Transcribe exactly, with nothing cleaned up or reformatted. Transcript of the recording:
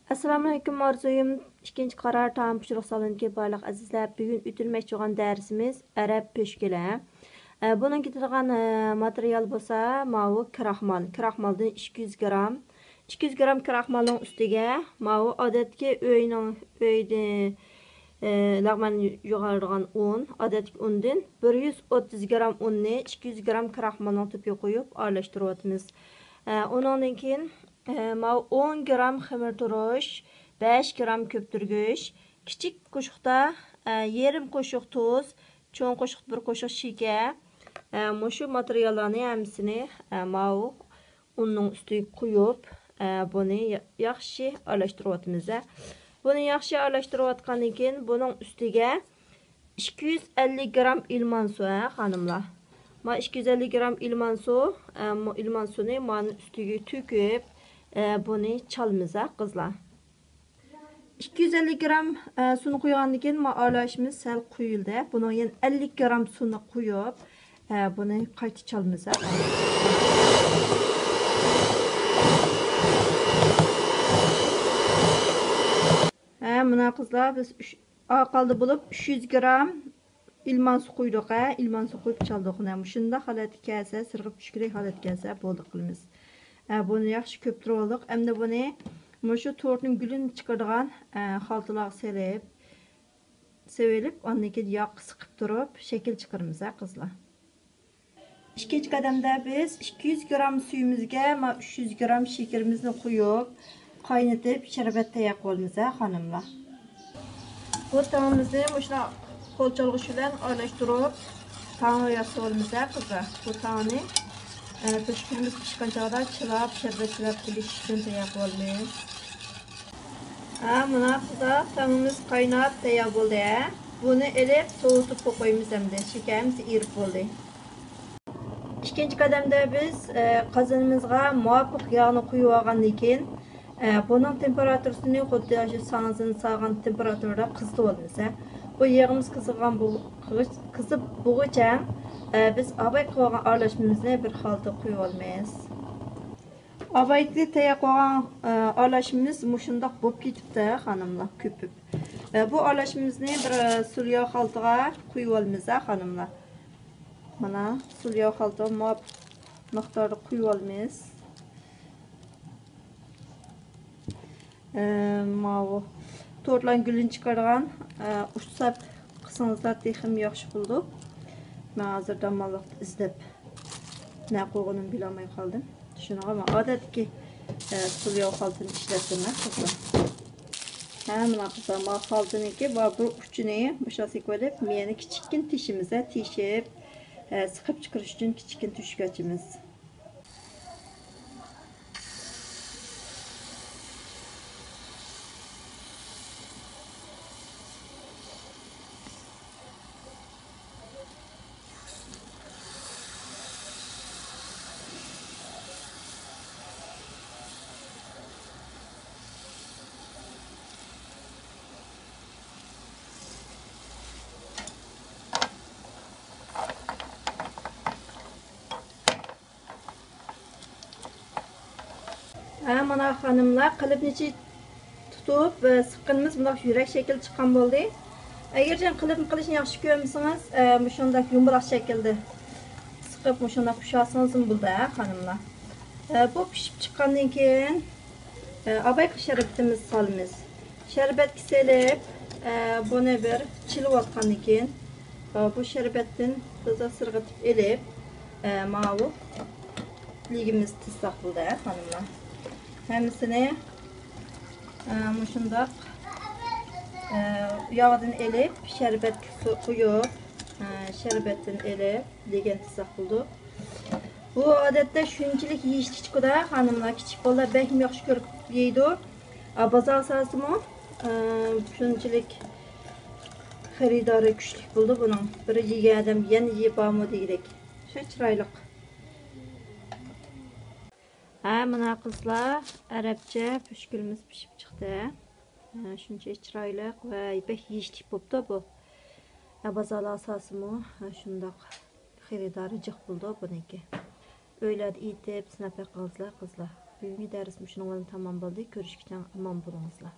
ئەسسالامۇئەلەيكۇم ئارزۇيۇم. ئىككىنچى قارار تائام پىشۇرۇق سالونىدىكى بارلىق ئەزىزلەر، بۈگۈن ئۆتۈلمەكچى بولغان دەرسىمىز ئەرەب پۆشكىلى. ئە، بۇنىڭ كېتىدىغان، ئە، ماتېرىيال بولسا ماۋۇ كراخمال. كراخمالدىن ئىككى يۈز گرام. ئىككى يۈز گرام كراخمالنىڭ ئۈستىگە ماۋۇ ئادەتتىكى ئۆينىڭ، ئۆيدە، ئە، لەغمەن يۇغارىدىغان ئۇن، ئادەتتىكى ئۇندىن بىر يۈز ئوتتۇز گرام ئۇننى ئىككى يۈز گرام كراخمالنىڭ تۈپىگە قويۇپ ئارىلاشتۇرۇۋاتىمىز. ئە، ئۇنىڭدىن كېيىن ئە، ماۋۇ ئون گرام خېمىر تۇرۇش، بەش گرام كۆپتۈرگۈچ، كىچىك قوشۇقتا، ئە، يېرىم قوشۇق تۇز، چوڭ قوشۇق بىر قوشۇق شېكەر، ئە، مۇشۇ ماتېرىياللارنى ھەممىسىنى، ئە، ماۋۇ ئۇننىڭ ئۈستىگە قويۇپ، ئە، بۇنى يا-، ياخشى ئارىلاشتۇرۇۋاتىمىز، ھە. بۇنى ياخشى ئارىلاشتۇرۇۋاتقاندىن كېيىن بۇنىڭ ئۈستىگە ئىككى يۈز ئەللىك گرام ئىلمان سۇ، ھە، خانىملار. ما ئىككى يۈز ئەللىك گرام ئىلمان سۇ، ئە، مۇ-، ئىلمان سۇنى مانى ئۈستىگە تۆكۈپ، ئە، بۇنى چالىمىز، ھە، قىزلار. ئىككى يۈز ئەللىك گرام، ئە، سۇنى قۇيغاندىن كېيىن ما ئارىلاشىمىز سەل قۇيۇلدى. بۇنىڭ يەنە ئەللىك گرام سۇنى قۇيۇپ، ئە، بۇنى قايتا چالىمىز، ھە. ھە، مانا قىزلار، بىز ئۈچ، ئاقالدا بولۇپ ئۈچ يۈز گرام ئىلمان سۇ قۇيدۇق، ھە، ئىلمان سۇ قۇيۇپ چالدۇق. مۇنە مۇشۇنداق ھالەتكە كەلسە، سىرغىپ چۈشكۈدەك ھالەتكە كەلسە بولدى قىلىمىز. ھە، بۇنى ياخشى كۆپتۈرۈپ ئالدۇق. ئەمدى بۇنى مۇشۇ تورتنىڭ گۈلىنى چىقىرىدىغان، ئە، خالتىلارغا سېلىپ، سېلىپ، ئاندىن كېيىن ياغقا سىقىپ تۇرۇپ شەكىل چىقىرىمىز، ھە، قىزلار. ئىككىنچى قەدەمدە بىز ئىككى يۈز گرام سۈيىمىزگە ما ئۈچ يۈز گرام شېكىرىمىزنى قۇيۇپ، قاينىتىپ، شەربەت تەييار قىلىۋالىمىز، ھە، خانىملار. بۇ تاڭىمىزنى مۇشۇنداق قول چالغۇچ بىلەن ئارىلاشتۇرۇپ، تاڭ ياسىۋالىمىز، ھە، قىزلار. بۇ تاڭنى، ئە، پۆشكىلىمىز پىشقان چاغدا چىلاپ، شەربەت چىلاپ ئېلىش ئۈچۈن تەييار قىلىۋالىمىز. ھە، مانا قىزلار، تاڭىمىز قايناپ تەييار بولدى، ھە. بۇنى ئېلىپ سوۋۇتۇپ قويىمىز ئەمدى. شېكەرمىز ئېرىپ بولدى. ئىككىنچى قەدەمدە بىز، ئە، قازىنىمىزغا مۇۋاپىق ياغنى قۇيۇپ ئالغاندىن كېيىن، ئە، بۇنىڭ تېمپېراتۇرىسىنى خۇددى شۇ ساڭزىنى سالغان تېمپېراتۇرىدا قىزىتىۋالىمىز، ھە. بۇ يېغىمىز قىزىغان بۇ-، قىزىپ بولغۇچە، ئە، بىز ئاۋاي قىلىۋالغان ئارىلاشمىمىزنى بىر خالتا قۇيۇۋالىمىز. ئاۋايلىقنى تەييار قىلغان، ئە، ئارىلاشمىمىز مۇشۇنداق بولۇپ كېتىپتۇ، خانىملار، كۆپۈپ. ئە، بۇ ئارىلاشمىمىزنى بىر، ئە، سۇلياۋ خالتىغا قۇيۇۋالىمىز، ھە، خانىملار. مانا، سۇلياۋ خالتا مۇۋاپىق مىقداردا قۇيۇۋالىمىز. ئە، ماۋۇ تورتلارنىڭ گۈلىنى چىقارغان، ئە، ئۇچ سەپ قىلسىڭىزلار تېخىمۇ ياخشى بولىدۇ. مەن ھازىر داموللۇقتا ئىزدەپ نە قىلغىنىمنى بىلەلمەي قالدىم. شۇنىڭغا مەن ئادەتتىكى، ئە، سۇلياۋ خالتىنى ئىشلەتتىم، ھە، قىزلار. ھە، مانا قىزلار، مانا خالتىنىڭكى بار بىر ئۇچىنى مۇشۇنداق سېلىپ، مېيىنى كىچىككىنە تېشىمىز، ھە، تېشىپ، ئە، سىقىپ چىقىرىش ئۈچۈن كىچىككىنە تۆشۈك ئاچىمىز. ھە، مانا خانىملار، قېلىپنى چى-، تۇتۇپ، ئە، سىققىنىمىز مۇنداق يۈرەك شەكلى چىققان بولدى. ئەگەر سەن قېلىپنى قىلىشنى ياخشى كۆرمىسىڭىز، ئە، مۇشۇنداق يۇمىلاق شەكىلدە سىقىپ، مۇشۇنداق ئۇشاتسىڭىزمۇ بولىدۇ، ھە، خانىملار. ئە، بۇ پىشىپ چىققاندىن كېيىن، ئە، ئاۋاي شەربىتىمىزنى سالىمىز. شەربەتكە سېلىپ، ئە، بۇنى بىر چىلىۋاتقاندىن كېيىن، ئە، بۇ شەربەتتىن تازا سىرغىتىپ ئېلىپ، ئە، ماۋۇ لىگىمىز تىزساق بولدى، ھە، خانىملار. ھەممىسىنى، ئە، مۇشۇنداق، ئە، ياغدىن ئېلىپ، شەربەتكە سۇ قۇيۇپ، ئە، شەربەتتىن ئېلىپ، لېگەن تىزساق بولىدۇ. بۇ ئادەتتە شۇنچىلىك يېيىشلىك چىقىدۇ، خانىملار، كىچىك بالىلار بەكمۇ ياخشى كۆرۈپ يەيدۇ. ئا، بازار سالسىمۇ، ئە، شۇنچىلىك خېرىدارى كۈچلۈك بولىدۇ بۇنىڭ. بىر يېگەن ئادەم يەنە يەپ بارمۇ دېگۈدەك. شۇ چىرايلىق. ھە، مانا قىزلار، ئەرەبچە پۈشكۈلىمىز پىشىپ چىقتى. ھە، شۇنچە چىرايلىق ۋە بەك يېيىشلىك بوپتۇ بۇ. ھە، بازارلار سالسىمۇ، ھە، شۇنداق خېرىدارى جىق بولىدۇ بۇنىڭكى. ئۆيلەردە ئېتىپ، سىناپ بېقىڭلار قىزلار. بۈگۈنكى دەرس مۇشۇنىڭ بىلەن تامام بولدى. كۆرۈشكىچە ئامان بولۇڭلار.